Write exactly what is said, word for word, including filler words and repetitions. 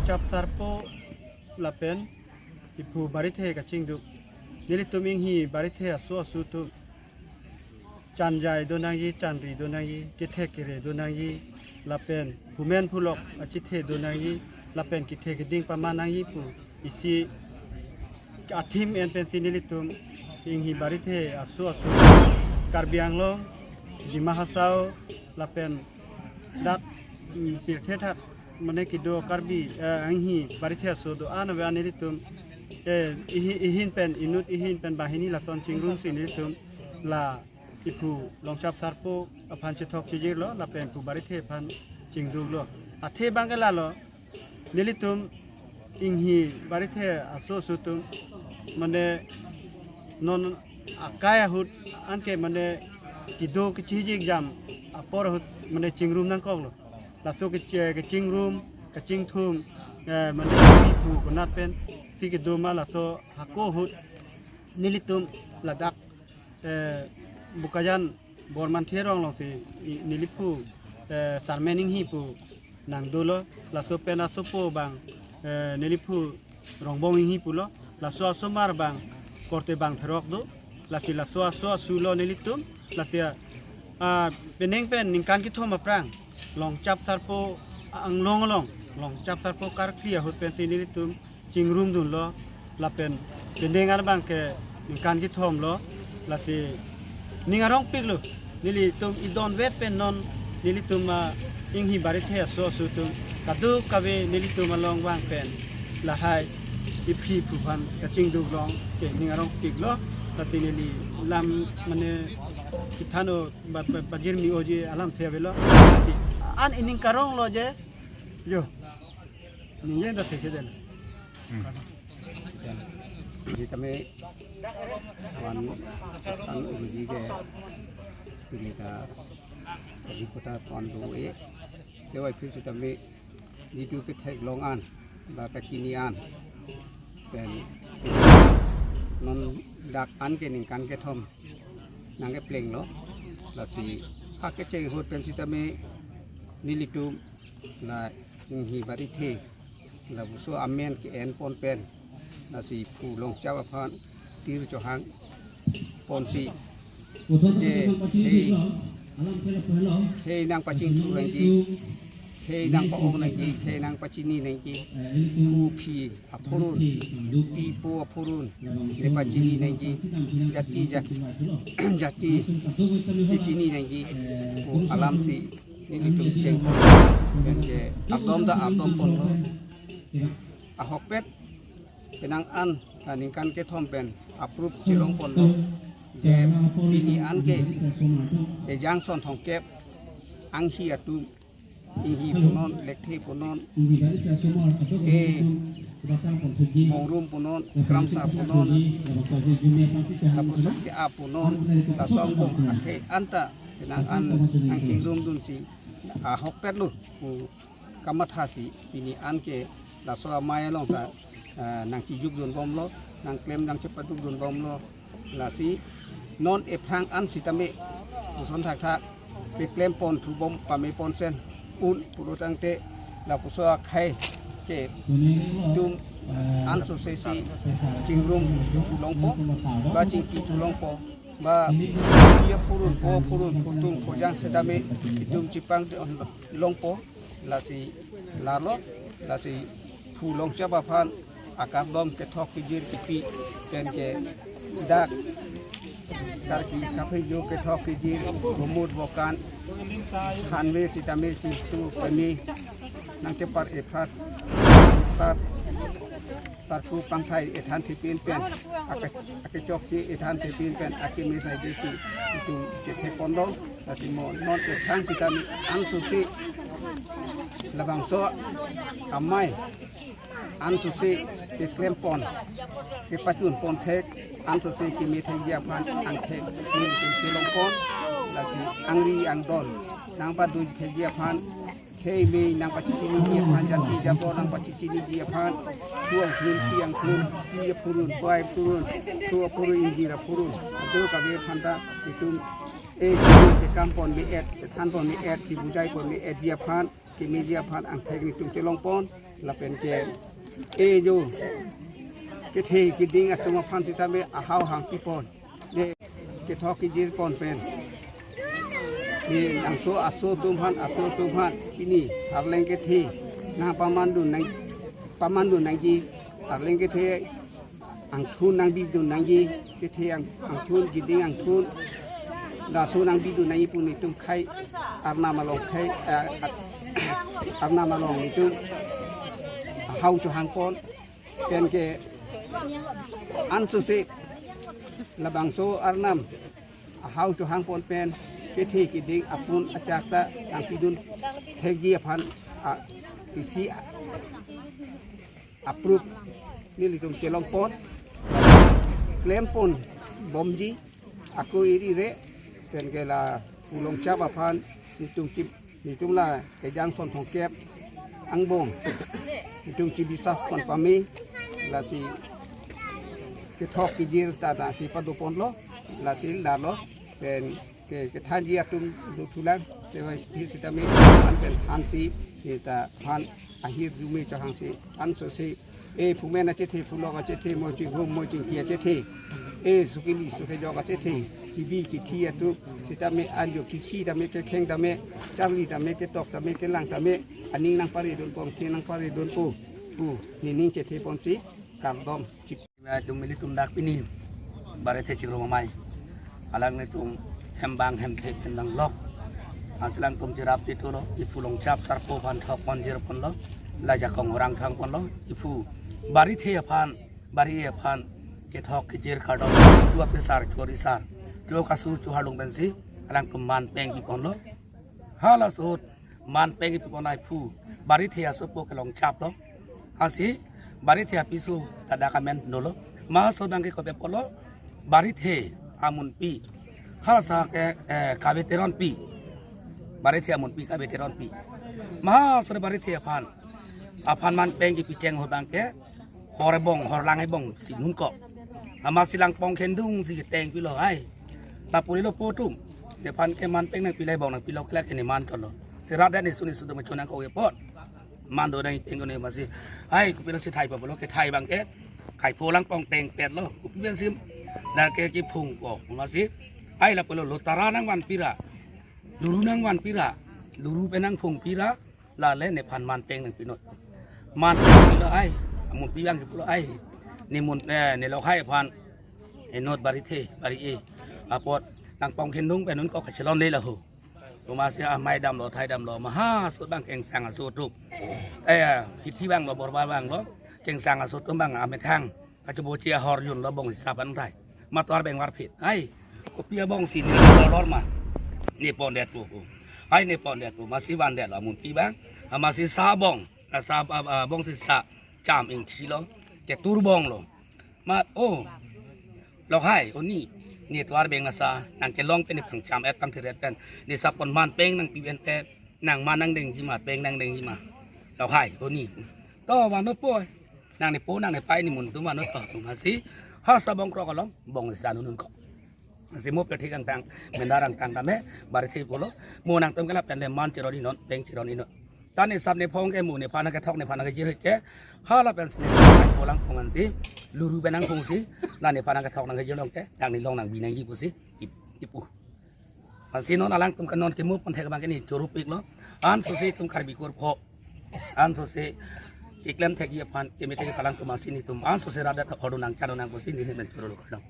Chap Sarpo lapen iphu Barithe kachingduk. Nelitum Inghi Barithe aso aso atum chanjai do nangji, chanri do nangji, kethek kere do nangji, lapen phumen phulok achithe do nangji, lapen kethe keding paman nangji pu isi athim en pensi nelitum Inghi Barithe aso aso, Karbi Anglong, Dima Hasao, lapen dak, mm, pirthe thak mane kedo Karbi, eh, Inghi Barithe aso do-an ave an nelitum, eh, ihi-, ihin pen inut ihin pen banghini lason chingrumsi nelitum la iphu Longchap Sarpo aphan chethok chijirlo lapen phu Barithe aphan chingduklo. Athe abang ke lalo, nelitum Inghi Barithe aso aso atum mane non akai ahut anke mane kedo kechijik jam apor ahut mane chingrum nangkoklo. Laso ke, kechingrum, kechingthum, eh, mane iphu konat pensi kedo ma laso hako ahut nelitum ladak, eh, Bokajan Bormanthi arong alongsi i-, neliphu, eh, Sarmen Inghi pu nangdolo, laso pen asopo abang, eh, neliphu Rongbong Inghi pulo, laso asomar abang korte bang therok do, lasi laso aso aso lo nelitum, lasi, ah, penang pen ningkan kethom aphrang Longchap Sarpo anglong along, Longchap Sarpo karkli ahut pensi nelitum chingrumdunlo, lapen penang an abang ke ningkan kethom lo, lasi ning arongpiklo, nelitum idon vet pen non nelitum, ah, Inghi Barithe aso aso atum kadokave nelitum along vang pen lahai iphi phu aphan kachingduk long ke ning arongpiklo, lasi neli lam mane kethano ba, ba, bajir mi oji alamthe avelo, lasi an ining karong lo je, yo. Ningje da theke den. Hmm. Sitame wan an uji ke, ini ka tadi kota pon do e. Dewa iphi sitame jitu kethek long an ba kachini an pen non dak an ke ningkan kethom nangkeplenglo. Lasi hak kecheng ahut pen sitame nelitum la Inghi Barithe lapuson amen ke-en pon pen, lasi phu Longchap aphan tir chohang ponsi je khei, khei nangpachingthur nangji, khei nangpa-ong nangji, khei nangpachini nangji, phu phi aphurun, pi po aphurun nepachini nangji, jati jat-, jati chechini nangji pu alamsi nelitum cheng pon, pen ke ardom ta ardom ponlo. Ahokpet penang an, ah, ningkan kethom pen approve chelong ponlo. Je pini an ke ejang son thomkep Inghi atum, Inghi punon, Lekthe punon, ke Mongrum punon, Kramsa punon, lapuson ke-ap punon, lason pon akhei anta penang an nangchingrumdunsi ahokpetlo pu kamathasi pini an ke laso amei along ta, eh, nangchijukdunbomlo, nangklem nangchepadukdunbomlo. Lasi non ephrang an sitame puson thakthak keklem pon thubom pame ponsen un pulo tangte lapuson akhei ke itum ansose si chingrum thu longpo, ba chingki thu longpo, ba pi aphurun, po aphurun, phutung phujang sitame itum chepangte-on longpo. Lasi lalo, lasi phu Longchap aphan akardom kethok kejir kipi pen ke dak karki kaphejo kethok kejir, gumut bokan, hanve sitame chitu kami nangchepar ephat, ephat, parku pangthai ethan thepin pen, ake, akechokche ethan thepin pen, akeme saidesi itum kethek pondong, lasi mo non ethan sitame ansose labangso amei ansose keklem pon, kepachun pon thek, ansose keme thekji aphan angthek ning chelong pon, lasi angri angdon nangpadu thekji aphan, khei mei nangpachichiniji aphan, jati jabor nangpachichiniji aphan, thu angthlun, thi angthlun, pi aphurun, bai aphurun, thu aphurun, ingjir aphurun, kadokave aphan ta itum, eh, chikam pon me-et, chethan pon me-et, chibujai pon me-etji aphan, Meji aphan angthek netum chelongpon, lapen ke e jo kethe keding atum aphan sitame ahau hang pipon, ne kethok kejirpon pen, ne nangso aso atum aphan, aso atum aphan pini arleng kethe nangpamandun nang, pamandun nangji, arleng kethe angthun nangbidun nangji, kethe ang, angthun, keding angthun, laso nangbidun nangji pu netum khei arnam along khei, eh, arnam along netum ahau chohangpon, pen ke ansose labangso arnam ahau chohangpon pen kethe keding apun achak ta nangpidun thekji aphan, a, isi approve nelitum chelongpon, klempon bomji, ako iri re, pen ke la Phu Longchap aphan netum chip, netum la Kejang Son Thongkep angbong netum chibisas pon pame, lasi kethok kejir ta nangsi padoponlo, lasi lalo, pen ke, kethanji atum dothulang, tewa sitame an pen thansi, kita phan ahirjume chohangsi, ansose e phumen achethe, phulok achethe, moching hum, moching thi achethe, e sukili sukejok achethe, kebi kethi atum sitame, anjo kethi tame, kekheng tame, charli tame, ketok tame, kelang tame, aning nangparedunpo, the nangparedunpo pu nening chetheponsi kardom chip. Atum ilitum dak pini Barithe chiklo amei, alanglitum hembang hemthe pen danglok. Lasi alangtum cherap titulo, i Phu Longchap sarpo aphan thokpon jirponlo, la jakong orang thangponlo, i Phu Barithe aphan, Bari aphan kethok kejir kardom, chua pesar, chua risar, chua kasu, chua harlung pensi alangtum man peng piponlo. Hala ahut man peng pipon ai Phu Barithe asopo ke Longchap lo. Lasi Barithe apiso ta dak amen dolo. Ma so abang ke kopi apotlo, Barithe amunpi. Hala ahut ke, eh, Kave Teronpi. Barithe amunpi Kave Teronpi. Ma so Barithe aphan, aphan man peng kipi cheng ho abang ke, hor ebong, hor lang ebong si nunkok. Amatsi Langpong Khendung si keteng pilo ai. Lapu lelo po atum, nephan ke man peng nangpi, la ebong nangpilo ke la ke neman kolo. Si rat dan isun isun dome chonang ko epot. Man do nang peng ko ne masi. Ai, kopilo si thai pa pulo, kethai abang ke, kaipho Langpong tengpetlo. Kopi pensi dak ke kiphungpo, masi. Ai, lapu lo, lo tara nangvanpi ra, luru nangvanpi ra, luru pen nangphungpi ra, lale nephan man peng nangpinon. Man peng pilo ai, amunpi abang pulo ai, ne mun, eh, ne lokhai aphan, inut Barithe, Bari e, apot Langpong Khendung pen nunkok kachelonle laho. Tumasi amei damlo, thai damlo, ma hala ahut abang Kengsang aso atum, eh, hithi abang lo, Borbar abang lo, Kengsang aso atum abang amethang kachobochi ahor junlo, bong sisa pen thai. Ma tovar beng varphit. Ai, kopi abong si ne lor ma, ne pondetpo ko. Ai, ne pondetpo, masi vandetlo amunpi abang. Amatsi sa bong, ah, sa, ah, ah, bong sisa cham ingchilo, ketur bonglo. Ma, oh, lokhai, oh ni, ne tovar beng asa nangkelong pen, ne pangcham et pangthir et pen, ne sapon man peng nangpi pen te, nang man nangdengji ma, peng nangdengji ma. Lokhai, oh ni. To, vano po. Nang ne po, nang ne pai, ne mun atum vano to, tumasi. Hala ahut bong krok along, bong sisa nunkok. Lasi mo pethik angtang, mendar angtang tame, Barithe pulo, mo nangtum ke lapen le man cheron-inon, peng cheron-inon. Ta ne sap ne phong ke mo nephan kethok, nephan kejir ke, hala pensi ne kaipho Langpong ansi, luru pen nangphungsi, la nephan kethok nangkejir along ke, tang ne long nangbi nangji pusi, tip, tipu. Lasi non alangtum ke non kemo pon thek abang ke ne chorupiklo. Ansose itum Karbi kurpho, ansose keklem thekji aphan keme thekji aphan alangtum asin itum ansose rat ta ordo nangchado nang pusi ne men chorolo kardom.